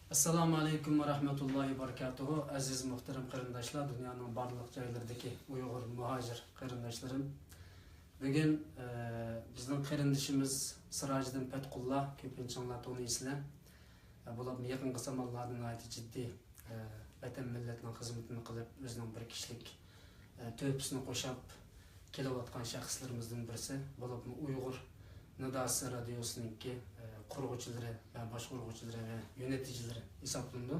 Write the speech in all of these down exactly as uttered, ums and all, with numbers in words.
ئەسسالامۇ ئەلەيكۇم ۋە رەھمەتۇللاھى ۋە بەرىكاتۇھۇ. ئەزىز مۇھتەرەم قېرىنداشلار، دۇنيانىڭ بارلىق جايلىرىدىكى ئۇيغۇر مۇھاجىر قېرىنداشلىرىم. بۈگۈن، ئە، بىزنىڭ قېرىندىشىمىز سىراجىدىن پەتقۇللا، كۆپىنچىڭلار تونۇيسىلەر. ئە، بولۇپمۇ يېقىنقى زامانلاردا ناھايىتى جىددىي، ئە، ۋەتەن مىللەتنىڭ خىزمىتىنى قىلىپ، ئۆزىنىڭ بىر كىشىلىك، ئە، تۆھپىسىنى قوشاپ كېلىۋاتقان شەخسلىرىمىزدىن بىرسى. بولۇپمۇ ئۇيغۇر نىداسى رادىيوسىنىڭكى، ئە، قۇرغۇچىلىرى ۋە باشقۇرغۇچىلىرى ۋە يۆنىتىجىلىرى ھېسابلىنىدۇ.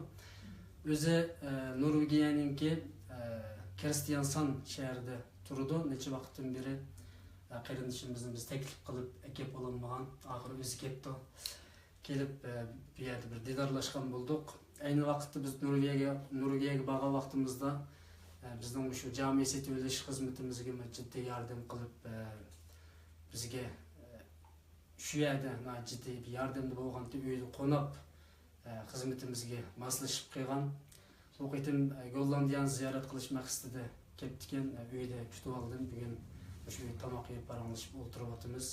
ئۆزى، ئە، نورۋېگىيەنىڭكى، ئە، كرىستىانسان شەھىرىدە تۇرىدۇ. نەچچە ۋاقىتتىن بېرى، ئە، قېرىندىشىمىزنى بىز تەكلىپ قىلىپ ئەكەپ بولالمىغان. ئاخىرى ئۆزى كەپتۇ. كېلىپ، ئە، بۇ يەردە بىر دىدارلاشقان بولدۇق. ئەينى ۋاقىتتا بىز نورۋېگىيە، نورۋېگىيەگە بارغان ۋاقتىمىزدا، ئە، بىزنىڭ مۇشۇ جامە سېتىۋېلىش خىزمىتىمىزگە جىددىي ياردەم قىلىپ، ئە، بىزگە، ئە، شۇ يەردە ناھايىتى جىددىي بىر ياردەمدە بولغانتى، ئۆيدە قوناپ، ئە، خىزمىتىمىزگە ماسلىشىپ قالغان. بۇ قېتىم، ئە، گوللاندىيەنى زىيارەت قىلىش مەقسىتىدە كەپتىكەن، ئە، ئۆيدە كۈتۈۋالدىم. بۈگۈن مۇشۇ ئۆيدە تاماق يەپ پاراڭلىشىپ ئولتۇرۇۋاتىمىز.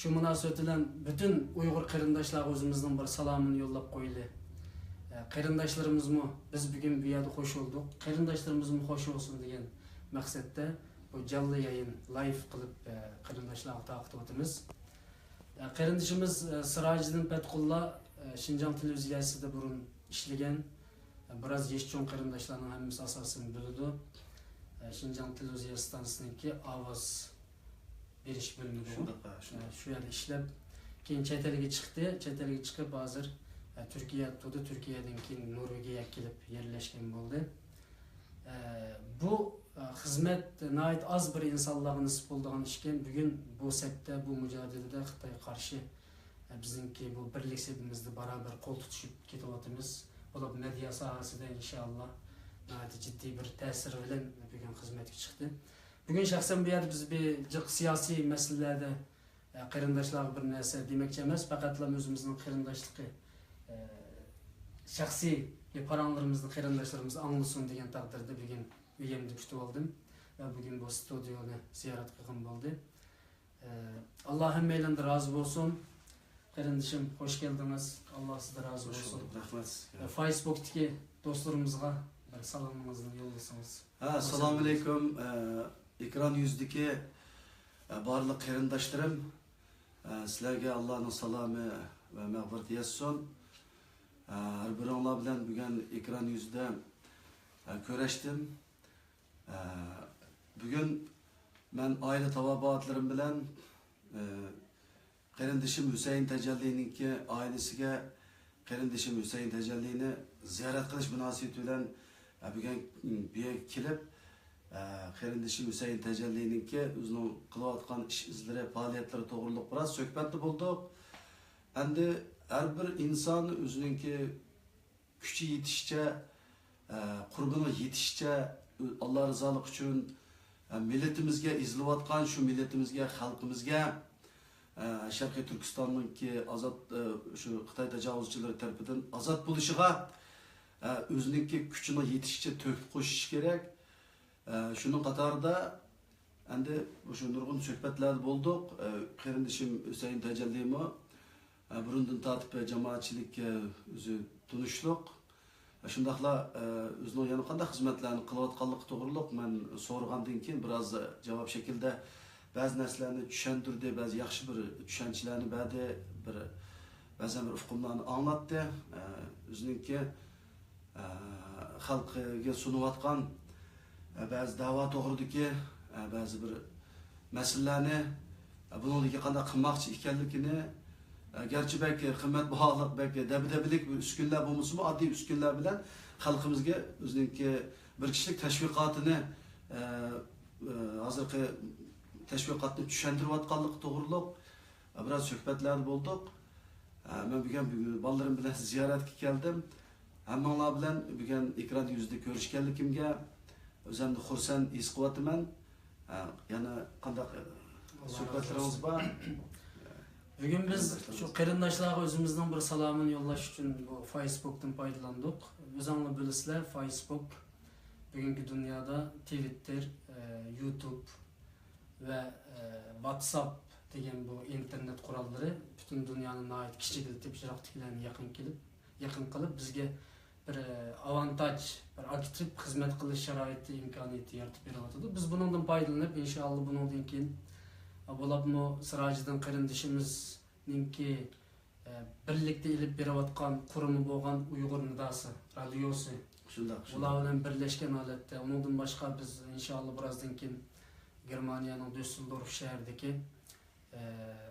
شۇ مۇناسىۋەت بىلەن پۈتۈن ئۇيغۇر قېرىنداشلارغا ئۆزىمىزنىڭ بىر سالامىنى يوللاپ قويىلى. ئە، قېرىنداشلىرىمىزمۇ، بىز بۈگۈن بۇ يەردە خوش بولدۇق، قېرىنداشلىرىمىزمۇ خوش بولسۇن دېگەن مەقسەتتە بۇ جانلى يايىن، لايف قىلىپ، ئە، قېرىنداشلارغا تارقىتىۋاتىمىز. ئە، قېرىندىشىمىز، ئە، سىراجىدىن پەتقۇللا، ئە، شىنجاڭ تېلېۋىزىيەسىدە بۇرۇن ئىشلىگەن. ئە، بىراز يېشى چوڭ قېرىنداشلارنىڭ ھەممىسى ئاساسەن بىلىدۇ. ئە، شىنجاڭ تېلېۋىزىيە ئىستانسىسىنىڭكى ئاۋاز بېرىش بۆلۈمىدە. شۇنداق، ھە، شۇنداق. ئە، شۇ يەردە ئىشلەپ، كېيىن چەت ئەلگە چىقتى. چەت ئەلگە چىقىپ، ھازىر، ئە، تۈركىيەدە تۇردى. تۈركىيەدىن كېيىن نورۋېگىيەگە كېلىپ يەرلەشكەن بولدى. ئە، بۇ، ئە، خىزمەت ناھايىتى ئاز بىر ئىنسانلارغا نېسىپ بولىدىغان ئىشكەن. بۈگۈن بۇ سەپتە، بۇ مۇجادىلىدە خىتايغا قارشى، ئە، بىزنىڭكى بۇ بىرلىك سېپىمىزدە بارابەر قول تۇتۇشۇپ كېتىۋاتىمىز. بولۇپ مېدىيا ساھەسىدە ئىنشائاللا ناھايىتى جىددىي بىر تەسىر بىلەن بۈگۈن خىزمەتكە چىقتى. بۈگۈن شەخسەن بۇ يەردە بىز بىر جىق سىياسىي مەسىلىلەردە، ئە، قېرىنداشلارغا بىر نەرسە دېمەكچى ئەمەس، پەقەتلا ئۆزىمىزنىڭ قېرىنداشلىقى، ئە، شەخسىي پاراڭلىرىمىزنى قېرىنداشلىرىمىز ئاڭلىسۇن دېگەن تەقدىردە بۈگۈن ئۆيۈمدە كۈتۈۋالدىم ۋە بۈگۈن بۇ ستۇدىيونى زىيارەت قىلغىن بولدى. ئە، ئاللا ھەممەيلەندىن رازى بولسۇن. قېرىندىشىم، خوش كەلدىڭىز. ئاللا سىزدىن رازى بولسۇن. خوش بولدۇق. رەھمەت سىزگە. ئە، فېيسبۇكتىكى دوستلىرىمىزغا بىر سالامىڭىزنى يوللىسىڭىز. ھە، ئەسسالامۇ ئەلەيكۇم. ئە، ئېكران يۈزىدىكى، ئە، بارلىق قېرىنداشلىرىم، ئە، سىلەرگە ئاللانىڭ سالامى ۋە مەغپىرىتى يەتسۇن. ئە، ھەر بىرىڭلار بىلەن بۈگۈن ئېكران يۈزىدە، ئە، كۆرۈشتۈم. ئە، بۈگۈن مەن ئائىلە تاۋابىئاتلىرىم بىلەن، ئە، قېرىندىشىم ھۈسەيىن تەجەللىنىڭكى ئائىلىسىگە، قېرىندىشىم ھۈسەيىن تەجەللىنى زىيارەت قىلىش مۇناسىۋىتى بىلەن، ئە، بۈگۈن بۇ يەرگە كېلىپ، ئە، قېرىندىشىم ھۈسەيىن تەجەللىنىڭكى ئۆزىنىڭ قىلىۋاتقان ئىش ئىزلىرى، پائالىيەتلىرى توغرۇلۇق بىراز سۆھبەتتە بولدۇق. ئەمدى ھەر بىر ئىنسان ئۆزىنىڭكى كۈچى يېتىشىچە، ئە، قۇربىنىغا يېتىشىچە، ئاللا رىزالىقى ئۈچۈن، ئە، مىللىتىمىزگە، ئېزىلىۋاتقان شۇ مىللىتىمىزگە، خەلقىمىزگە، ئە، شەرقىي تۈركىستاننىڭكى ئازاد، ئە، شۇ خىتاي تاجاۋۇزچىلىرى تەرىپىدىن ئازاد بولۇشىغا، ئە، ئۆزىنىڭكى كۈچىنىڭ يېتىشىچە تۆھپە قوشۇشى كېرەك. ئە، شۇنىڭ قاتارىدا ئەمدى مۇشۇ نۇرغۇن سۆھبەتلەردە بولدۇق. ئە، قېرىندىشىم ھۈسەيىن تەجەللىمۇ، ئە، بۇرۇندىن تارتىپ جامائەتچىلىككە ئۆزى تونۇشلۇق. ئە، شۇنداقلا، ئە، ئۆزىنىڭ يەنە قانداق خىزمەتلەرنى قىلىۋاتقانلىقى توغرۇلۇق مەن سورىغاندىن كېيىن بىراز جاۋاب شەكلىدە بەزى نەرسىلەرنى چۈشەندۈردى، بەزى ياخشى بىر چۈشەنچىلەرنى بەردى، بىر، بەزەن بىر ئۇقۇملارنى ئاڭلاتتى. ئە، ئۆزىنىڭكى ئە، خەلقىگە سۇنۇۋاتقان، ئە، بەزى دەۋا توغرىدىكى، ئە، بەزى بىر مەسىلىلەرنى، ئە، بۇنىڭدىكى قانداق قىلماقچى ئىكەنلىكىنى، ئە، گەرچە بەك قىممەت باھالىق، بەك دەبدەبىلىك بىر ئۈسكۈنىلەر بولمىسىمۇ، ئاددىي ئۈسكۈنىلەر بىلەن خەلقىمىزگە ئۆزىنىڭكى بىر كىشىلىك تەشۋىقاتىنى، ئە، ئە، ھازىرقى تەشۋىقاتنى چۈشەندۈرۈۋاتقانلىقى توغرۇلۇق، ئە، بىراز سۆھبەتلەردە بولدۇق. ئە، مەن بۈگۈن، بۈگۈن بالىلىرىم بىلەن زىيارەتكە كەلدىم. ھەممىڭلار بىلەن بۈگۈن ئېكران يۈزىدە كۆرۈشكەنلىكىمگە ئۆزۈمنى خۇرسەن ھېس قىلىۋاتىمەن. ئە، يەنە قانداق، ئە، سۆھبەتلىرىڭىز بار؟ بۈگۈن بىز شۇ قېرىنداشلارغا ئۆزىمىزنىڭ بىر سالامىنى يوللاش ئۈچۈن بۇ فېيسبۇكتىن پايدىلاندۇق. ئۆزۈڭلار بىلىسىلەر، فېيسبۇك بۈگۈنكى دۇنيادا تىۋىتتېر، ئە، يۇتۇب ۋە، ئە، ۋاتساپ دېگەن بۇ ئىنتېرنېت قوراللىرى پۈتۈن دۇنيانى ناھايىتى كىچىكلىتىپ، يىراقتىكىلەرنى يېقىن كېلىپ، يېقىن قىلىپ، بىزگە بىر، ئە، ئاۋانتاج، بىر ئاكتىپ خىزمەت قىلىش شارائىتى، ئىمكانىيىتى يارىتىپ بېرىۋاتىدۇ. بىز بۇنىڭدىن پايدىلىنىپ، ئىنشائاللا، بۇنىڭدىن كېيىن، ئە، بولۇپمۇ سىراجىدىن قېرىندىشىمىزنىڭكى، ئە، بىرلىكتە ئېلىپ بېرىۋاتقان قۇرۇمى بولغان ئۇيغۇر نىداسى رادىيوسى، شۇنداق، شۇنداق، ئۇلار بىلەن بىرلەشكەن ھالەتتە. ئۇنىڭدىن باشقا، بىز ئىنشائاللا بىرازدىن كېيىن گېرمانىيەنىڭ دۈسسېلدورف شەھىرىدىكى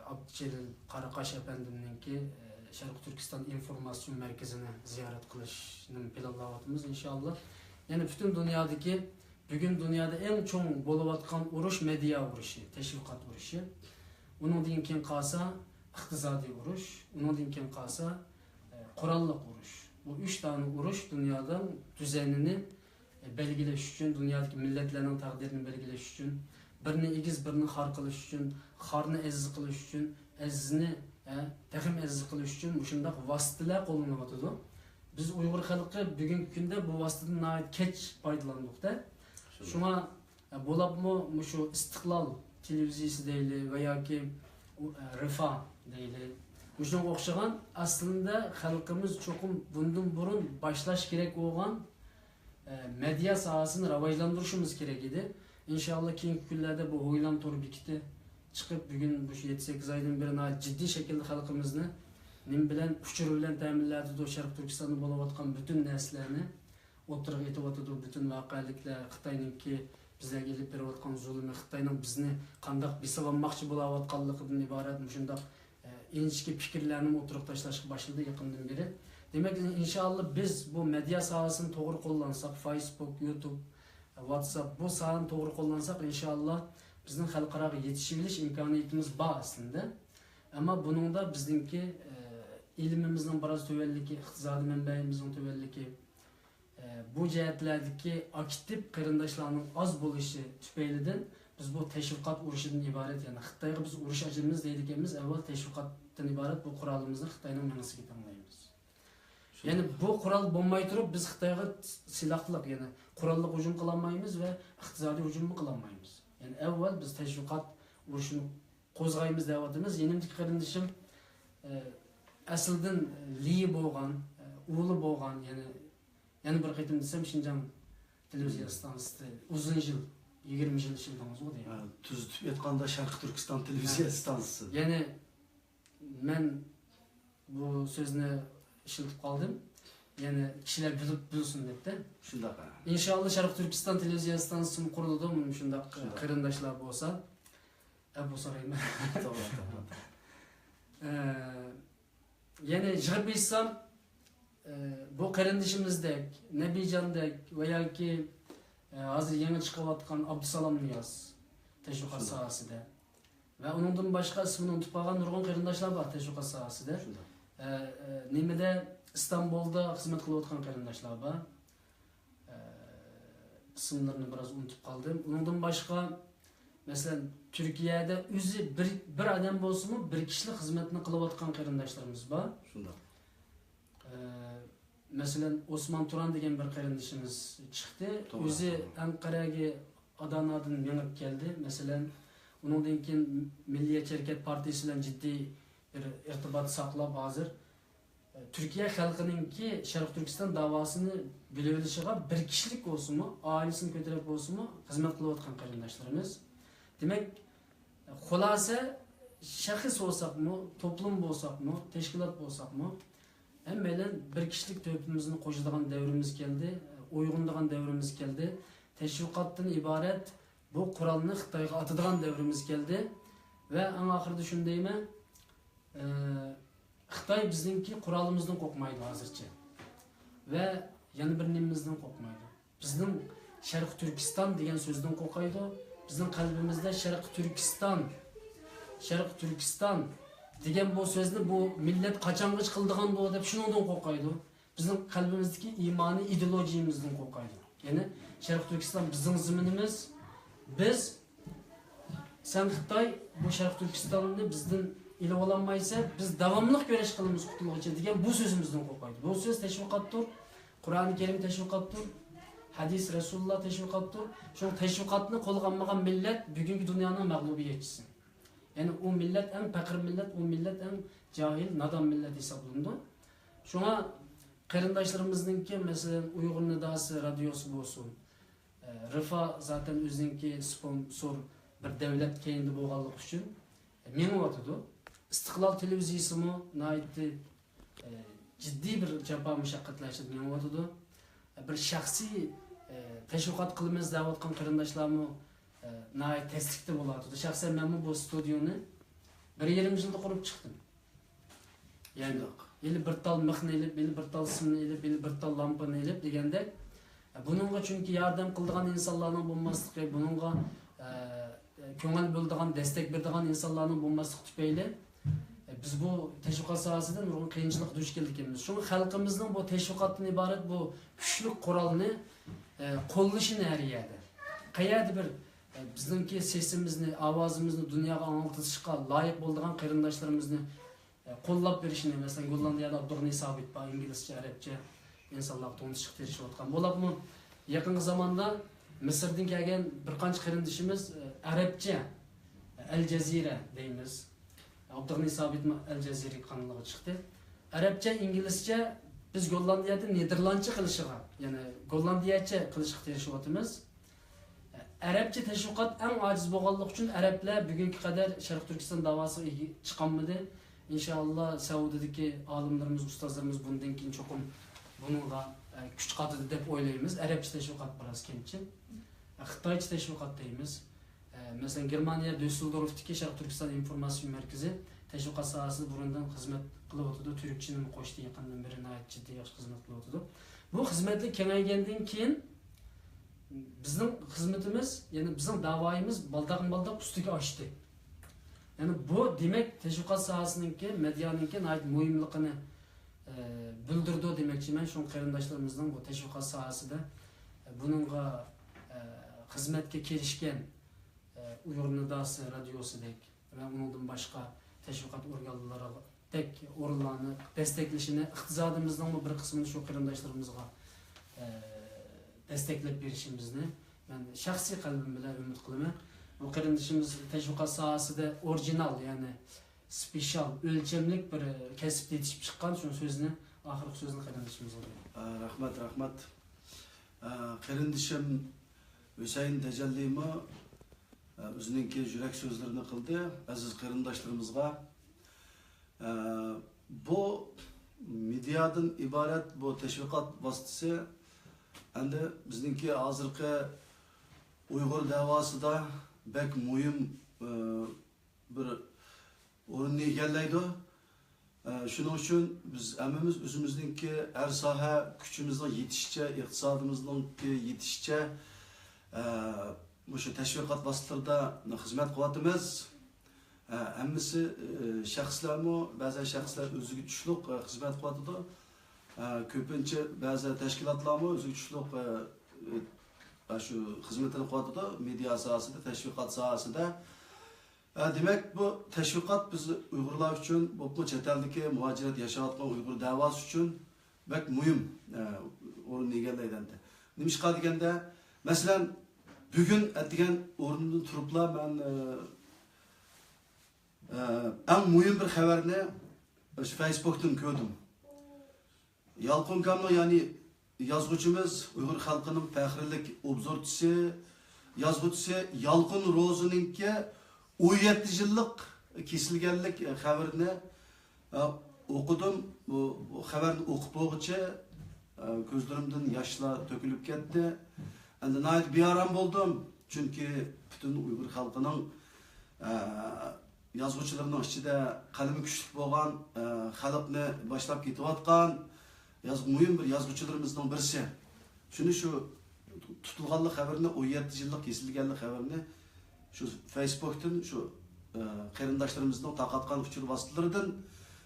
ئابدۇجېلىل قاراقاش ئەپەندىمنىڭكى، ئە، شەرقىي تۈركىستان ئىنفورماتسىيون مەركىزىنى زىيارەت قىلىشنى پىلانلاۋاتىمىز، ئىنشائاللا. يەنى پۈتۈن دۇنيادىكى، بۈگۈن دۇنيادا ئەڭ چوڭ بولۇۋاتقان ئۇرۇش مېدىيا ئۇرۇشى، تەشۋىقات ئۇرۇشى. ئۇنىڭدىن كېيىن قالسا ئىقتىسادىي ئۇرۇش، ئۇنىڭدىن كېيىن قالسا، ئە، قوراللىق ئۇرۇش. بۇ ئۈچ دانە ئۇرۇش دۇنيانىڭ دۈزەنىنى بەلگىلەش ئۈچۈن، دۇنيادىكى مىللەتلەرنىڭ تەقدىرىنى بەلگىلەش ئۈچۈن، بىرنى ئېگىز، بىرنى خار قىلىش ئۈچۈن، خارنى ئەزىز قىلىش ئۈچۈن، ئەزىزنى، ھە، تېخىمۇ ئەزىز قىلىش ئۈچۈن مۇشۇنداق ۋاسىتىلەر قوللىنىۋاتىدۇ. بىز ئۇيغۇر خەلقى بۈگۈنكى كۈندە بۇ ۋاسىتىدىن ناھايىتى كەچ پايدىلاندۇق-دە. شۇڭا، ھە، بولۇپمۇ مۇشۇ ئىستىقلال تېلېۋىزىيىسى دەيلى ۋە ياكى ئۇ، ھە، رىفا دەيلى، مۇشۇنىڭغا ئوخشىغان ئەسلىدە خەلقىمىز چوقۇم بۇندىن بۇرۇن باشلاش كېرەك بولغان ئە، مېدىيا ساھەسىنى راۋاجلاندۇرۇشىمىز كېرەك ئىدى. ئىنشائاللا، كېيىنكى كۈنلەردە بۇ ھويلام تور بېكىتى چىقىپ، بۈگۈن مۇشۇ يەتتە، سەككىز ئايدىن بېرى ناھايىتى جىددىي شەكىلدە خەلقىمىزنى نېمە بىلەن، ئۇچۇر بىلەن تەمىنلەۋاتىدۇ. شەرقىي تۈركىستاندا بولۇۋاتقان پۈتۈن نەرسىلەرنى ئوتتۇرىغا ئېتىۋاتىدۇ. پۈتۈن ۋەقەلىكلەر، خىتاينىڭكى بىزلەرگە ئېلىپ بېرىۋاتقان زۇلۇمى، خىتاينىڭ بىزنى قانداق بېسىۋالماقچى بولاۋاتقانلىقىدىن ئىبارەت مۇشۇنداق ئىنچىكە پىكىرلەرنىمۇ ئوتتۇرىغا تاشلاشقا باشلىدى يېقىندىن بېرى. دېمەك، ئىنشائاللا، بىز بۇ مېدىيا ساھەسىنى توغرا قوللانساق، فېيسبۇك، يۇتۇب، ۋاتساپ، بۇ ساھەنى توغرا قوللانساق، ئىنشائاللا، بىزنىڭ خەلقئاراغا يېتىشىۋېلىش ئىمكانىيىتىمىز بار ئەسلىدە. ئەمما بۇنىڭدا بىزنىڭكى، ئە، ئىلمىمىزنىڭ بىراز تۆۋەنلىكى، ئىقتىسادىي مەنبەيىمىزنىڭ تۆۋەنلىكى، ئە، بۇ جەھەتلەردىكى ئاكتىپ قېرىنداشلارنىڭ ئاز بولۇشى تۈپەيلىدىن بىز بۇ تەشۋىقات ئۇرۇشىدىن ئىبارەت، يەنى خىتايغا بىز ئۇرۇش ئاچىمىز دەيدىكەنمىز، ئەۋۋەل تەشۋىقاتتىن ئىبارەت بۇ قورالىمىزنى خىتاينىڭ مېڭىسىگە تەڭلەيمىز. يەنى بۇ قورال بولماي تۇرۇپ، بىز خىتايغا سىلاھلىق، يەنى قوراللىق ھۇجۇم قىلالمايمىز ۋە ئىقتىسادىي ھۇجۇممۇ قىلالمايمىز. يەنى ئەۋۋەل بىز تەشۋىقات ئۇرۇشىنى قوزغايمىز دەۋاتىمىز. يېنىمدىكى قېرىندىشىم، ئە، ئەسلىدىن ليى بولغان، ئە، ئۇلى بولغان، يەنى يەنە بىر قېتىم دېسەم، شىنجاڭ تېلېۋىزىيە ئىستانسىسى ئۇزۇن يىل، يىگىرمە يىل ئىشلىدىڭىزغۇ دەيمەن. ھە، تۈزىتىپ ئېيتقاندا، شەرقىي تۈركىستان تېلېۋىزىيە ئىستانسىسى. يەنى مەن بۇ سۆزنى ئىشلىتىپ قالدىم. يەنى كىشىلەر بىلىپ بىلسۇن دەپتە. شۇنداق، ھە. ئىنشائاللا، شەرقىي تۈركىستان تېلېۋىزىيە ئىستانسىسىمۇ قۇرۇلىدۇ، مۇشۇنداق، شۇنداق، قېرىنداشلار بولسا. ئەپۇ سورايمەن. توغرا، توغرا. ئە، يەنى يىغىپ ئېيتسام، ئە، بۇ قېرىندىشىمىزدەك، نەبىجاندەك ۋە ياكى، ئە، ھازىر يېڭى چىقىۋاتقان ئابدۇسالام نىياز تەشۋىقات، شۇنداق، ساھەسىدە ۋە ئۇنىڭدىن باشقا ئىسمىنى ئۇنتۇپ قالغان نۇرغۇن قېرىنداشلار بار تەشۋىقات ساھەسىدە. شۇنداق. ئە، ئە، نېمىدە، ئىستانبۇلدا خىزمەت قىلىۋاتقان قېرىنداشلار بار. ئە، ئىسىملىرىنى بىراز ئۇنتۇپ قالدىم. ئۇنىڭدىن باشقا، مەسىلەن، تۈركىيەدە ئۆزى بىر، بىر ئادەم بولسىمۇ، بىر كىشىلىك خىزمەتنى قىلىۋاتقان قېرىنداشلىرىمىز بار. شۇنداق. ئە، مەسىلەن، ئوسمان تۇران دېگەن بىر قېرىندىشىمىز چىقتى. توغرا، ئۆزى توغرا. ئەنقەرەگە ئادانادىن مېڭىپ كەلدى. مەسىلەن، ئۇنىڭدىن كېيىن مىللىيەتچى ھەرىكەت پارتىيىسى بىلەن جىددىي بىر ئىرتىبات ساقلاپ، ھازىر تۈركىيە خەلقىنىڭكى شەرقىي تۈركىستان داۋاسىنى بىلىۋېلىشىغا بىر كىشىلىك بولسىمۇ، ئائىلىسىنى كۆتۈرۈپ بولسىمۇ خىزمەت قىلىۋاتقان قېرىنداشلىرىمىز. دېمەك، خۇلاسە، شەخس بولساقمۇ، توپلۇم بولساقمۇ، تەشكىلات بولساقمۇ، ھەممەيلەن بىر كىشىلىك تۆھپىمىزنى قوشىدىغان دەۋرىمىز كەلدى، ئويغىنىدىغان دەۋرىمىز كەلدى. تەشۋىقاتتىن ئىبارەت بۇ قورالنى خىتايغا ئاتىدىغان دەۋرىمىز كەلدى. ۋە ئەڭ ئاخىرىدا شۇنى دەيمەن، ئە، خىتاي بىزنىڭكى قورالىمىزدىن قورقمايدۇ ھازىرچە. ۋە يەنە بىر نېمىمىزدىن قورقمايدۇ. بىزنىڭ شەرقىي تۈركىستان دېگەن سۆزدىن قورقايدۇ. بىزنىڭ قەلبىمىزدە شەرقىي تۈركىستان، شەرقىي تۈركىستان دېگەن بۇ سۆزنى بۇ مىللەت قاچانغىچە قىلىدىغاندۇ دەپ شۇنىڭدىن قورقايدۇ. بىزنىڭ قەلبىمىزدىكى ئىمانىي ئىدېئولوگىيىمىزدىن قورقايدۇ. يەنى شەرقىي تۈركىستان بىزنىڭ زېمىنىمىز، بىز سەن خىتاي بۇ شەرقىي تۈركىستاننى بىزدىن ئېلىۋالالمايسەن، بىز داۋاملىق كۈرەش قىلىمىز قۇتۇلغۇچە دېگەن بۇ سۆزىمىزدىن قورقايدۇ. بۇ سۆز تەشۋىقاتتۇر، قۇرئانى كەرىم تەشۋىقاتتۇر، ھەدىس رەسۇلۇللا تەشۋىقاتتۇر. شۇڭا تەشۋىقاتنى قولغا ئالمىغان مىللەت بۈگۈنكى دۇنيانىڭ مەغلۇبىيەتچىسى. يەنى ئۇ مىللەت ئەڭ پەقىر مىللەت، ئۇ مىللەت ئەڭ جاھىل، نادان مىللەت ھېسابلىنىدۇ. شۇڭا قېرىنداشلىرىمىزنىڭكى، مەسىلەن، ئۇيغۇر نىداسى رادىيوسى بولسۇن، ئە، رىفا زاتەن ئۆزىنىڭكى سپونسور بىر دەۋلەت كەينىدە بولغانلىقى ئۈچۈن، ئە، مېڭىۋاتىدۇ. ئىستىقلال تېلېۋىزىيىسىمۇ ناھايىتى، ئە، جىددىي بىر جاپا مۇشەققەتلەر ئىچىدە مېڭىۋاتىدۇ. ئە، بىر شەخسىي، ئە، تەشۋىقات قىلىمىز دەۋاتقان قېرىنداشلارمۇ، ئە، ناھايىتى تەسلىكتە بولۇۋاتىدۇ. شەخسەن مەنمۇ بۇ ستۇدىيونى بىر يېرىم يىلدا قۇرۇپ چىقتىم. يەنى شۇنداق. ھېلى بىر تال مىخنى ئېلىپ، ھېلى بىر تال سىمنى ئېلىپ، ھېلى بىر تال لامپىنى ئېلىپ دېگەندەك، بۇنىڭغا چۈنكى ياردەم قىلىدىغان ئىنسانلارنىڭ بولماسلىقى، بۇنىڭغا، ئە، كۆڭۈل بۆلىدىغان، دەستەك بېرىدىغان ئىنسانلارنىڭ بولماسلىقى تۈپەيلى، ئە، بىز بۇ تەشۋىقات ساھەسىدە نۇرغۇن قىيىنچىلىققا دۇچ كەلدۇق ئىكەنمىز. شۇڭا خەلقىمىزنىڭ بۇ تەشۋىقاتتىن ئىبارەت بۇ كۈچلۈك قورالنى، ئە، قوللىشىنى ھەر يەردە، قەيەردە بىر، ئە، بىزنىڭكى سېسىمىزنى، ئاۋازىمىزنى دۇنياغا ئاڭلىتىشقا لايىق بولىدىغان قېرىنداشلىرىمىزنى ئە، قوللاپ بېرىشىنى، مەسىلەن، گوللاندىيەدە ئابدۇغېنى سابىت بار، ئىنگلىزچە، ئەرەبچە ئىنسانلارغا تونۇتۇشقا تىرىشىۋاتقان. بولۇپمۇ يېقىنقى زاماندا مىسىردىن كەلگەن بىر قانچە قېرىندىشىمىز، ئە، ئەرەبچە، ئەل جەزىرە دەيمىز. ئابدۇغېنى سابىتمۇ ئەل جەزىرە قانىلىغا چىقتى. ئەرەبچە، ئىنگلىزچە، بىز گوللاندىيەدە نېدېرلاندچە قىلىشىغا، يەنى گوللاندىيەچە قىلىشقا تىرىشىۋاتىمىز. ئەرەبچە تەشۋىقات ئەڭ ئاجىز بولغانلىقى ئۈچۈن ئەرەبلەر بۈگۈنگە قەدەر شەرقىي تۈركىستان داۋاسىغا ئىگە چىقالمىدى. ئىنشائاللا، سەئۇدىدىكى ئالىملىرىمىز، ئۇستازلىرىمىز بۇندىن كېيىن چوقۇم بۇنىڭغا، ئە، كۈچ قاتىدۇ دەپ ئويلايمىز. ئەرەبچە تەشۋىقات بىراز كەمچىل. ئە، خىتايچە تەشۋىقات دەيمىز. ئە، مەسىلەن، گېرمانىيە دۈسسېلدورفتىكى شەرقىي تۈركىستان ئىنفورماتسىيە مەركىزى تەشۋىقات ساھەسىدە بۇرۇندىن خىزمەت قىلىۋاتىدۇ. تۈركچىنىمۇ قوشتى، يېقىندىن بېرى ناھايىتى جىددىي ياخشى خىزمەت قىلىۋاتىدۇ. بۇ خىزمەتلىك كېڭەيگەندىن كېيىن، بىزنىڭ خىزمىتىمىز، يەنى بىزنىڭ داۋايىمىز بالداقمۇ بالداق ئۈستىگە ئاشتى. يەنى بۇ، دېمەك، تەشۋىقات ساھەسىنىڭكى، مېدىيانىڭكى ناھايىتى مۇھىملىقىنى، ئە، بىلدۈرىدۇ دېمەكچىمەن. شۇڭا قېرىنداشلىرىمىزنىڭ بۇ تەشۋىقات ساھەسىدە، ئە، بۇنىڭغا، ئە، خىزمەتكە كىرىشكەن، ئە، ئۇيغۇر نىداسى رادىيوسىدەك ۋە ئۇنىڭدىن باشقا تەشۋىقات ئورگانلىرىدەك ئورۇنلارنى دەستەكلىشىنى، ئىقتىسادىمىزنىڭمۇ بىر قىسمىنى شۇ قېرىنداشلىرىمىزغا، ئە، دەستەكلەپ بېرىشىمىزنى مەن شەخسىي قەلبىم بىلەن ئۈمىد قىلىمەن. بۇ قېرىندىشىمىز تەشۋىقات ساھەسىدە ئورىجىنال، يەنى سپېشال، ئۆلچەملىك بىر كەسىپتە يېتىشىپ چىققان. شۇ سۆزنى، ئاخىرقى سۆزنى قېرىندىشىمىزغا بېرىمەن. ئە، رەھمەت، رەھمەت. ئە، قېرىندىشىم ھۈسەيىن تەجەللىمۇ، ئە، ئۆزىنىڭكى يۈرەك سۆزلىرىنى قىلدى ئەزىز قېرىنداشلىرىمىزغا. ئە، بۇ مېدىيادىن ئىبارەت بۇ تەشۋىقات ۋاسىتىسى ئەمدى بىزنىڭكى ھازىرقى ئۇيغۇر دەۋاسىدا بەك مۇھىم، ئە، بىر ئورۇننى ئىگىلەيدۇ. ئە، شۇنىڭ ئۈچۈن بىز ھەممىمىز ئۆزىمىزنىڭكى ھەر ساھە كۈچىمىزنىڭ يېتىشىچە، ئىقتىسادىمىزنىڭكى يېتىشىچە، ئە، مۇشۇ تەشۋىقات ۋاسىتىلىرىدا خىزمەت قىلىۋاتىمىز. ئە، ھەممىسى، ئە، شەخسلەرمۇ، بەزەن شەخسلەر ئۆزىگە چۈشلۈق، ئە، خىزمەت قىلىۋاتىدۇ. ئە، كۆپىنچە بەزى تەشكىلاتلارمۇ ئۆزىگە چۈشلۈق، ئە، ئە، شۇ خىزمىتىنى قىلىۋاتىدۇ، مېدىيا ساھەسىدە، تەشۋىقات ساھەسىدە. ئە، دېمەك، بۇ تەشۋىقات بىز ئۇيغۇرلار ئۈچۈن، بولۇپمۇ چەت ئەلدىكى مۇھاجىرەت ياشاۋاتقان ئۇيغۇر دەۋاسى ئۈچۈن بەك مۇھىم، ئە، ئورۇننى ئىگىلەيدۇ ئەمدى. نېمىشقا دېگەندە، مەسىلەن، بۈگۈن ئەتىگەن ئورنۇمدىن تۇرۇپلا مەن، ئە، ئە، ئەڭ مۇھىم بىر خەۋەرنى شۇ فەيسبۇكتىن كۆردۈم. يالقۇن كامنىڭ، يەنى يازغۇچىمىز، ئۇيغۇر خەلقىنىڭ پەخىرلىك ئوبزورچىسى، يازغۇچىسى يالقۇن روزىنىڭكى ئون يەتتە يىللىق كېسىلگەنلىك خەۋىرىنى، ئە، ئوقۇدۇم. بۇ، بۇ خەۋەرنى ئوقۇپ بولغۇچە، ئە، كۆزلىرىمدىن ياشلار تۆكۈلۈپ كەتتى. ئەمدى ناھايىتى بىئارام بولدۇم. چۈنكى پۈتۈن ئۇيغۇر خەلقىنىڭ، ئە، يازغۇچىلىرىنىڭ ئىچىدە قەلىمى كۈچلۈك بولغان، ئە، خەلقنى باشلاپ كېتىۋاتقان ياز-، مۇھىم بىر يازغۇچىلىرىمىزنىڭ بىرسى. شۇنى شۇ تۇتۇلغانلىق خەۋىرىنى، ئون يەتتە يىللىق كېسىلگەنلىك خەۋىرىنى شۇ فەيسبۇكتىن، شۇ، ئە، قېرىنداشلىرىمىزنىڭ تارقاتقان ئۇچۇر ۋاسىتىلىرىدىن،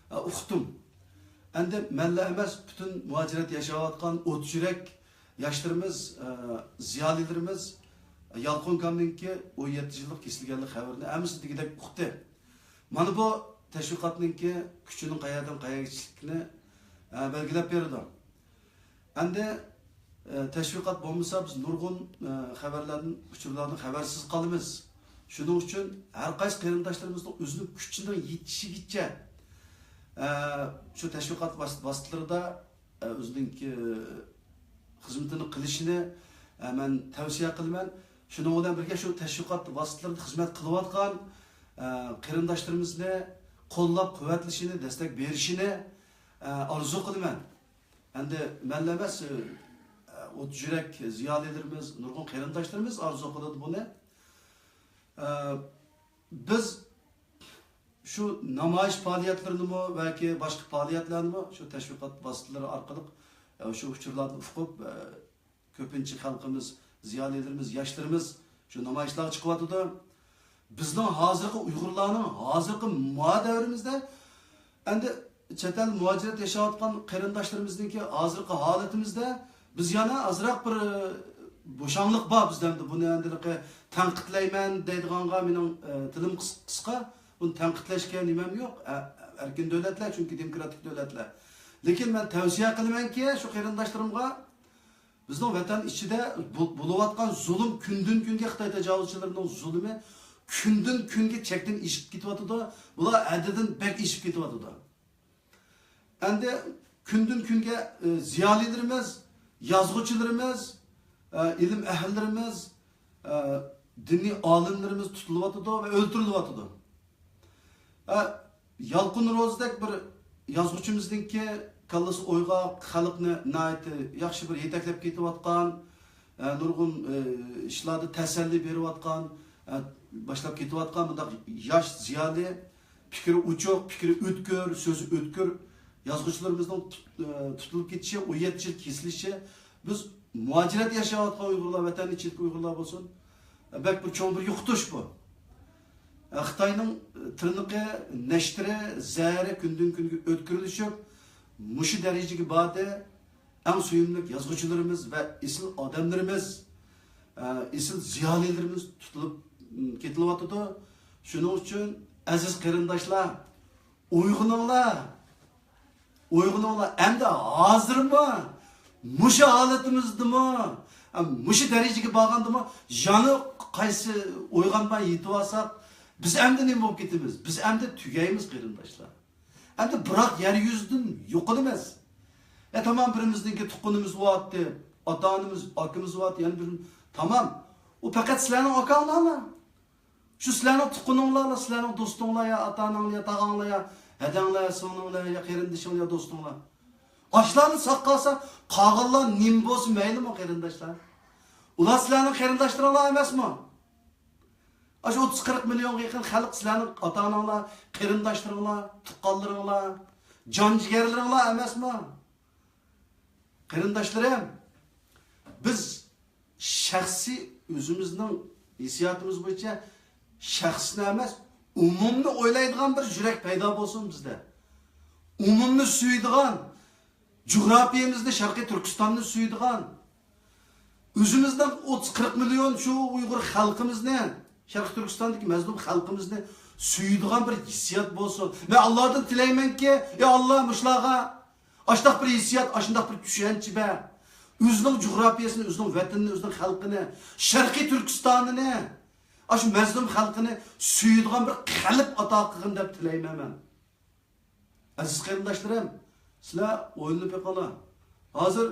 ئە، ئۇقتۇم. ئەمدى مەنلا ئەمەس، پۈتۈن مۇھاجىرەتتە ياشاۋاتقان ئوت يۈرەك ياشلىرىمىز، ئە، زىيالىيلىرىمىز يالقۇن كامنىڭكى ئون يەتتە يىللىق كېسىلگەنلىك خەۋىرىنى ھەممىسى دېگۈدەك ئۇقتى. مانا بۇ تەشۋىقاتنىڭكى كۈچىنىڭ قەيەردىن قەيەرگىچىلىكىنى، ئە، بەلگىلەپ بېرىدۇ. ئەمدى، ئە، تەشۋىقات بولمىسا، بىز نۇرغۇن، ئە، خەۋەرلەردىن، ئۇچۇرلاردىن خەۋەرسىز قالىمىز. شۇنىڭ ئۈچۈن ھەر قايسى قېرىنداشلىرىمىزنىڭ ئۆزىنىڭ كۈچىنىڭ يېتىشىگىچە، ئە، شۇ تەشۋىقات ۋاس-، ۋاسىتىلىرىدا ئە، ئۆزىنىڭكى خىزمىتىنى قىلىشىنى، ئە، مەن تەۋسىيە قىلىمەن. شۇنىڭ بىلەن بىرگە، شۇ تەشۋىقات ۋاسىتىلىرىدا خىزمەت قىلىۋاتقان، ئە، قېرىنداشلىرىمىزنى قوللاپ قۇۋۋەتلىشىنى، دەستەك بېرىشىنى، ئە، ئارزۇ قىلىمەن. ئەمدى مەنلا ئەمەس، ئە، ئوت يۈرەك زىيالىيلىرىمىز، نۇرغۇن قېرىنداشلىرىمىز ئارزۇ قىلىدۇ بۇنى. ئە، بىز شۇ نامايىش پائالىيەتلىرىنىمۇ ياكى باشقا پائالىيەتلەرنىمۇ شۇ تەشۋىقات ۋاسىتىلىرى ئارقىلىق، ئە، شۇ ئۇچۇرلاردىن ئۇقۇپ، ئە، كۆپىنچە خەلقىمىز، زىيالىيلىرىمىز، ياشلىرىمىز شۇ نامايىشلارغا چىقىۋاتىدۇ. بىزنىڭ ھازىرقى ئۇيغۇرلارنىڭ ھازىرقى ما دەۋرىمىزدە ئەمدى چەت ئەل مۇھاجىرەت ياشاۋاتقان قېرىنداشلىرىمىزنىڭكى ھازىرقى ھالىتىمىزدە بىز يەنە ئازراق بىر، ئە، بوشاڭلىق بار بىزدە. ئەمدى بۇنى ئەمدى تەنقىدلەيمەن دەيدىغانغا مېنىڭ، ئە، تىلىم قىس-، قىسقا. بۇنى تەنقىدلەشكە نېمەم يوق. ئە-، ئەركىن دۆلەتلەر، چۈنكى دېموكراتىك دۆلەتلەر. لېكىن مەن تەۋسىيە قىلىمەنكى، شۇ قېرىنداشلىرىمغا، بىزنىڭ ۋەتەن ئىچىدە بو-، بولۇۋاتقان زۇلۇم، كۈندىن-كۈنگە خىتاي تاجاۋۇزچىلىرىنىڭ زۇلۇمى كۈندىن-كۈنگە چەكتىن ئېشىپ كېتىۋاتىدۇ. بۇلار ھەددىدىن بەك ئېشىپ كېتىۋاتىدۇ. ئەمدى كۈندىن-كۈنگە، ئە، زىيالىيلىرىمىز، يازغۇچىلىرىمىز، ئە، ئىلىم ئەھلىلىرىمىز، ئە، دىنىي ئالىملىرىمىز تۇتۇلۇۋاتىدۇ ۋە ئۆلتۈرۈلۈۋاتىدۇ. ئە، يالقۇن روزىدەك بىر يازغۇچىمىزنىڭكى كاللىسى ئويغاق، خەلقنى ناھايىتى ياخشى بىر يېتەكلەپ كېتىۋاتقان، ئە، نۇرغۇن، ئە، ئىشلاردا تەسەللى بېرىۋاتقان، ئە، باشلاپ كېتىۋاتقان بۇنداق ياش زىيالىي، پىكرى ئوچۇق، پىكرى ئۆتكۈر، سۆزى ئۆتكۈر يازغۇچىلىرىمىزنىڭ تۇت-، ئە، تۇتۇلۇپ كېتىشى، ئون يەتتە يىل كېسىلىشى، بىز مۇھاجىرەتتە ياشاۋاتقان ئۇيغۇرلار، ۋەتەن ئىچىدىكى ئۇيغۇرلار بولسۇن، بەك بىر چوڭ بىر يوقىتىش بۇ. خىتاينىڭ تىرنىقى، نەشتىرى، زەھىرى كۈندىن-كۈنگە ئۆتكۈرلىشىپ، مۇشۇ دەرىجىگە باردى. ئەڭ سۆيۈملۈك يازغۇچىلىرىمىز ۋە ئېسىل ئادەملىرىمىز، ئېسىل زىيالىيلىرىمىز تۇتۇلۇپ كېتىلىۋاتىدۇ. شۇنىڭ ئۈچۈن، ئەزىز قېرىنداشلار، ئويغىنىڭلار، ئويغىنىڭلار، ئەمدى ھازىرمۇ مۇشۇ ھالىتىمىزدىمۇ، مۇشۇ دەرىجىگە بارغاندىمۇ يەنە قايسى ئويغانماي يېتىۋالساق، بىز ئەمدى نېمە بولۇپ كېتىمىز؟ بىز ئەمدى تۈگەيمىز، قېرىنداشلار. ئەمدى بىراق يەر يۈزىدىن يوقىلىمىز. ئە، تامام، بىرىمىزنىڭكى تۇغقىنىمىز بولاتتى، ئاتا-ئانىمىز، ئاكىمىز بولاتتى، يەنە بىر، تامام. ئۇ پەقەت سىلەرنىڭ ئاكاڭلارلا. شۇ سىلەرنىڭ تۇغقىنىڭلارلا، سىلەرنىڭ دوستۇڭلار يا ئاتا-ئاناڭلار يا تاغاڭلار يا ھەدەڭلار يا سىڭلىڭلار يا قېرىندىشىڭلار يا دوستۇڭلار. ئاشۇلارنى ساق قالسا، قالغانلار نېمە بولسا مەيلىمۇ، قېرىنداشلار؟ ئۇلار سىلەرنىڭ قېرىنداشلىرىڭلار ئەمەسمۇ؟ ئاشۇ ئوتتۇز قىرىق مىليونغا يېقىن خەلق سىلەرنىڭ ئاتا-ئاناڭلار، قېرىنداشلىرىڭلار، تۇغقانلىرىڭلار، جان-جىگەرلىرىڭلار ئەمەسمۇ؟ قېرىنداشلىرىم، بىز شەخسىي ئۆزىمىزنىڭ ھېسسىياتىمىز بويىچە شەخسنى ئەمەس، ئومۇمنى ئويلايدىغان بىر يۈرەك پەيدا بولسۇن بىزدە. ئومۇمنى سۆيىدىغان، جۇغراپىيەمىزنى، شەرقىي تۈركىستاننى سۆيىدىغان، ئۆزىمىزنىڭ ئوتتۇز قىرىق مىليون شۇ ئۇيغۇر خەلقىمىزنى، شەرقىي تۈركىستاندىكى مەزلۇم خەلقىمىزنى سۆيىدىغان بىر ھېسسىيات بولسۇن. مەن ئاللادىن تىلەيمەنكى، يا ئاللا، مۇشۇلارغا ئاشۇنداق بىر ھېسسىيات، ئاشۇنداق بىر چۈشەنچە بەر. ئۆزىنىڭ جۇغراپىيەسىنى، ئۆزىنىڭ ۋەتىنىنى، ئۆزىنىڭ خەلقىنى، شەرقىي تۈركىستانىنى، ئاشۇ مەزلۇم خەلقىنى سۆيىدىغان بىر قەلب ئاتا قىلغىن دەپ تىلەيمەن مەن. ئەزىز قېرىنداشلىرىم، سىلەر ئويلىنىپ بېقىڭلار. ھازىر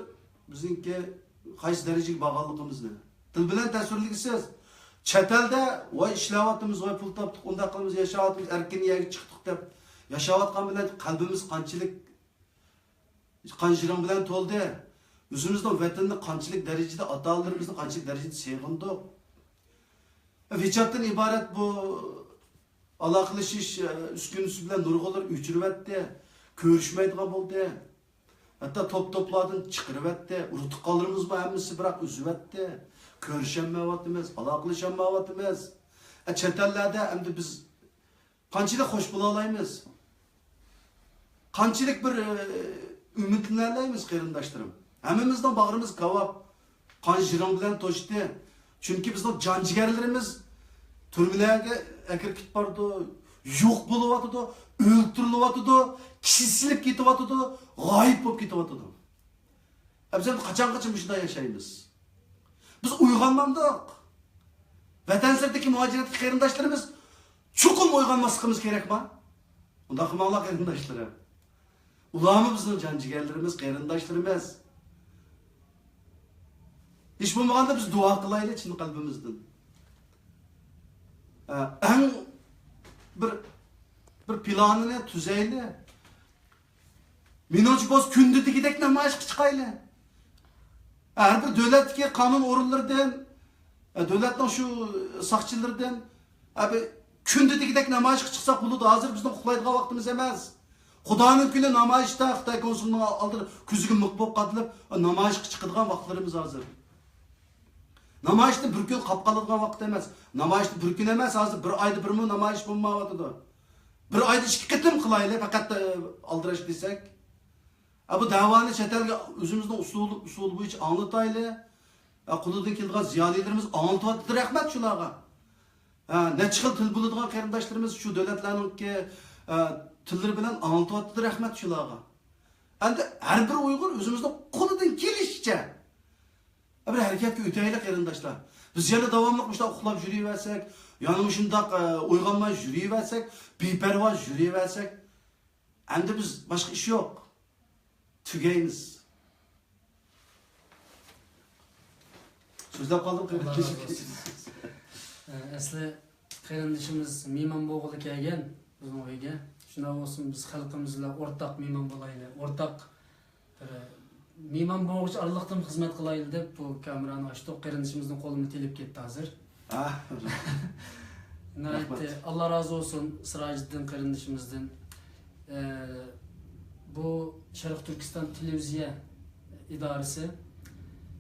بىزنىڭكى قايسى دەرىجىگە بارغانلىقىمىزنى. تىل بىلەن تەسۋىرلىگۈسىز. چەت ئەلدە ۋاي ئىشلەۋاتىمىز، ۋاي پۇل تاپتۇق، ئۇنداق قىلىمىز، ياشاۋاتىمىز، ئەركىن يەرگە چىقتۇق دەپ ياشاۋاتقان بىلەن قەلبىمىز قانچىلىك قان جىرىڭ بىلەن تولدى. ئۆزىمىزنىڭ ۋەتىنىنى قانچىلىك دەرىجىدە، ئاتا-ئانىلىرىمىزنى قانچىلىك دەرىجىدە سېغىندۇق. ۋىچاتتىن ئىبارەت بۇ ئالاقىلىشىش، ئە، ئۈسكۈنىسى بىلەن نۇرغۇنلىرى ئۆچۈرۈۋەتتى. كۆرۈشمەيدىغان بولدى. ھەتتا توپ-توپلاردىن چىقىرىۋەتتى. ئۇرۇق-تۇغقانلىرىمىزمۇ ھەممىسى بىراق ئۈزۈۋەتتى. كۆرۈشەلمەيۋاتىمىز، ئالاقىلىشەلمەيۋاتىمىز. ئە، چەت ئەللەردە ئەمدى بىز قانچىلىك خوش بولالايمىز؟ قانچىلىك بىر، ئە، ئۈمىدلىنەلەيمىز، قېرىنداشلىرىم؟ ھەممىمىزنىڭ باغرىمىز كاۋاپ، قان جىرىڭ بىلەن توشتى. چۈنكى بىزنىڭ جان-جىگەرلىرىمىز تۈرمىلەرگە ئەكىرىپ كېتىپ بارىدۇ، يوق بولۇۋاتىدۇ، ئۆلتۈرۈلۈۋاتىدۇ، كېسىلىپ كېتىۋاتىدۇ، غايىب بولۇپ كېتىۋاتىدۇ. ئە، بىز ئەمدى قاچانغىچە مۇشۇنداق ياشايمىز؟ بىز ئويغانمامدۇق؟ ۋەتەن سىرتىدىكى مۇھاجىرەتتىكى قېرىنداشلىرىمىز چوقۇم ئويغانماسلىقىمىز كېرەكما؟ ئۇنداق قىلماڭلار، قېرىنداشلىرىم. ئۇلارمۇ بىزنىڭ جان جىگەرلىرىمىز، قېرىنداشلىرىمىز. ھېچ بولمىغاندا بىز دۇئا قىلايلى چىن قەلبىمىزدىن. ئە، ئەڭ بىر، بىر پىلانىنى تۈزەيلى. مېنىڭچە بولسا كۈندە دېگۈدەك نامايىشقا چىقايلى. ھەر بىر دۆلەتتىكى قانۇن ئورۇنلىرىدىن، دۆلەتنىڭ شۇ ساقچىلىرىدىن، ھە، بىر كۈندە دېگۈدەك نامايىشقا چىقساق بولىدۇ. ھازىر بىزنىڭ ئۇخلايدىغان ۋاقتىمىز ئەمەس. خۇدانىڭ كۈنى نامايىشتا خىتاي كونسۇلىنىڭ ئالدىدا كۆزىگە مىخ بولۇپ قادىلىپ نامايىشقا چىقىدىغان ۋاقىتلىرىمىز ھازىر. نامايىشتىن بىر كۈن قاپ قالىدىغان ۋاقىت ئەمەس. نامايىشتىن بىر كۈن ئەمەس، ھازىر بىر ئايدا بىرمۇ نامايىش بولمايۋاتىدۇ. بىر ئايدا ئىككى قېتىم قىلايلى، پەقەت، ئە، ئالدىراش دېسەك. ئە، بۇ دەۋانى چەت ئەلگە ئۆزىمىزنىڭ ئۇسۇلى، ئۇسۇلى بويىچە ئاڭلىتايلى. ئە، قولىدىن كېلىدىغان زىيالىيلىرىمىز ئاڭلىتىۋاتىدۇ، رەھمەت شۇلارغا. ئە، نەچچە خىل تىل بىلىدىغان قېرىنداشلىرىمىز شۇ دۆلەتلەرنىڭكى، ئە، تىللىرى بىلەن ئاڭلىتىۋاتىدۇ، رەھمەت شۇلارغا. ئەمدى ھەر بىر ئۇيغۇر ئۆزىمىزنىڭ قولىدىن كېلىشىچە بىر ھەرىكەتكە ئۆتەيلى، قېرىنداشلار. بىز يەنە داۋاملىق مۇشۇنداق ئۇخلاپ يۈرۈۋەرسەك، يەنە مۇشۇنداق، ئە، ئويغانماي يۈرۈۋەرسەك، بىپەرۋا يۈرۈۋەرسەك، ئەمدى بىز باشقا ئىش يوق. تۈگەيمىز. سۆزلەپ قالدىم، قېرىنداش. ئە، ئەسلى قېرىندىشىمىز مېھمان بولغىلى كەلگەن بىزنىڭ ئۆيگە. شۇنداق بولسۇن، بىز خەلقىمىز بىلەن ئورتاق مېھمان بولايلى، ئورتاق بىر مېھمان بولغۇچە ئارىلىقتىن خىزمەت قىلايلى دەپ بۇ كامېرانى ئاچتۇق. قېرىندىشىمىزنىڭ قولىمۇ تېلىپ كەتتى ھازىر. ھە. ناھايىتى رەھمەت. ئاللا رازى بولسۇن سىراجىددىن قېرىندىشىمىزدىن. ئە، بۇ شەرقىي تۈركىستان تېلېۋىزىيە ئىدارىسى،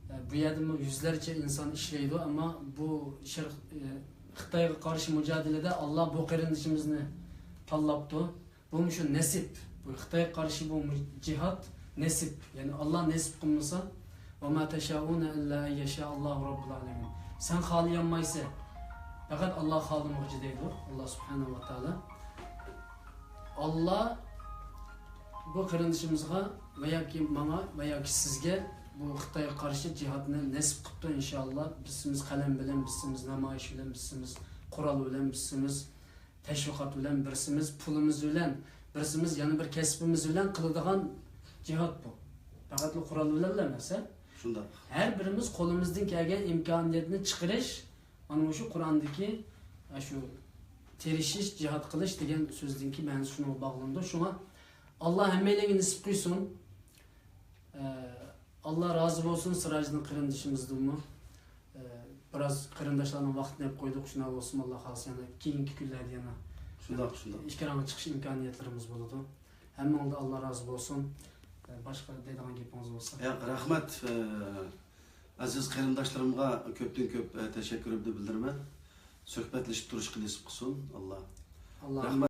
ئە، بۇ يەردىمۇ يۈزلەرچە ئىنسان ئىشلەيدۇ، ئەمما بۇ شەرق-، ئە، خىتايغا قارشى مۇجادىلىدە ئاللا بۇ قېرىندىشىمىزنى تاللاپتۇ. بۇمۇ شۇ نەسىپ. بۇ خىتايغا قارشى بۇ جىھاد نەسىپ. يەنى ئاللا نەسىپ قىلمىسا، «وما تشاءون إلا أن يشاء الله رب العالمين». سەن خالىيالمايسەن. پەقەت ئاللا خالىمىغۇچە دەيدۇ، ئاللا سۇبھانەھۇ ۋە تائالا. ئاللا بۇ قېرىندىشىمىزغا ۋە ياكى ماڭا ۋە ياكى سىزگە بۇ خىتايغا قارشى جىھادنى نەسىپ قىپتۇ، ئىنشائاللا. بىرسىمىز قەلەم بىلەن، بىرسىمىز نامايىش بىلەن، بىرسىمىز قورال بىلەن، بىرسىمىز تەشۋىقات بىلەن، بىرسىمىز پۇلىمىز بىلەن، بىرسىمىز يەنە بىر كەسپىمىز بىلەن قىلىدىغان جىھاد بۇ. پەقەتلا قورال بىلەنلا ئەمەس، ھە؟ شۇنداق. ھەر بىرىمىز قولىمىزدىن كەلگەن ئىمكانىيەتنى چىقىرىش، مانا مۇشۇ قۇرئاندىكى، ئە، شۇ تىرىشىش، جىھاد قىلىش دېگەن سۆزدىنكى مەنىسى شۇنىڭغا باغلىنىدۇ. شۇڭا ئاللا ھەممەيلەنگە نېسىپ قىلسۇن. ئە، ئاللا رازى بولسۇن سىراجدىن قېرىندىشىمىزدىنمۇ. ئە، بىراز قېرىنداشلارنىڭ ۋاقتىنى يەپ قويدۇق، شۇنداق بولسىمۇ ئاللا خالىسا يەنە كېيىنكى كۈنلەردە يەنە شۇنداق، شۇنداق. ئېكرانغا چىقىش ئىمكانىيەتلىرىمىز بولىدۇ. ھەممىڭلاردا ئاللا رازى بولسۇن. ئە، باشقا دەيدىغان گېپىڭىز بولسا؟ ياق، رەھمەت. ئە، ئەزىز قېرىنداشلىرىمغا كۆپتىن كۆپ، ئە، تەشەككۈرۈمنى بىلدۈرىمەن. سۆھبەتلىشىپ تۇرۇشقا نېسىپ قىلسۇن ئاللا. ئاللا. رەھمەت.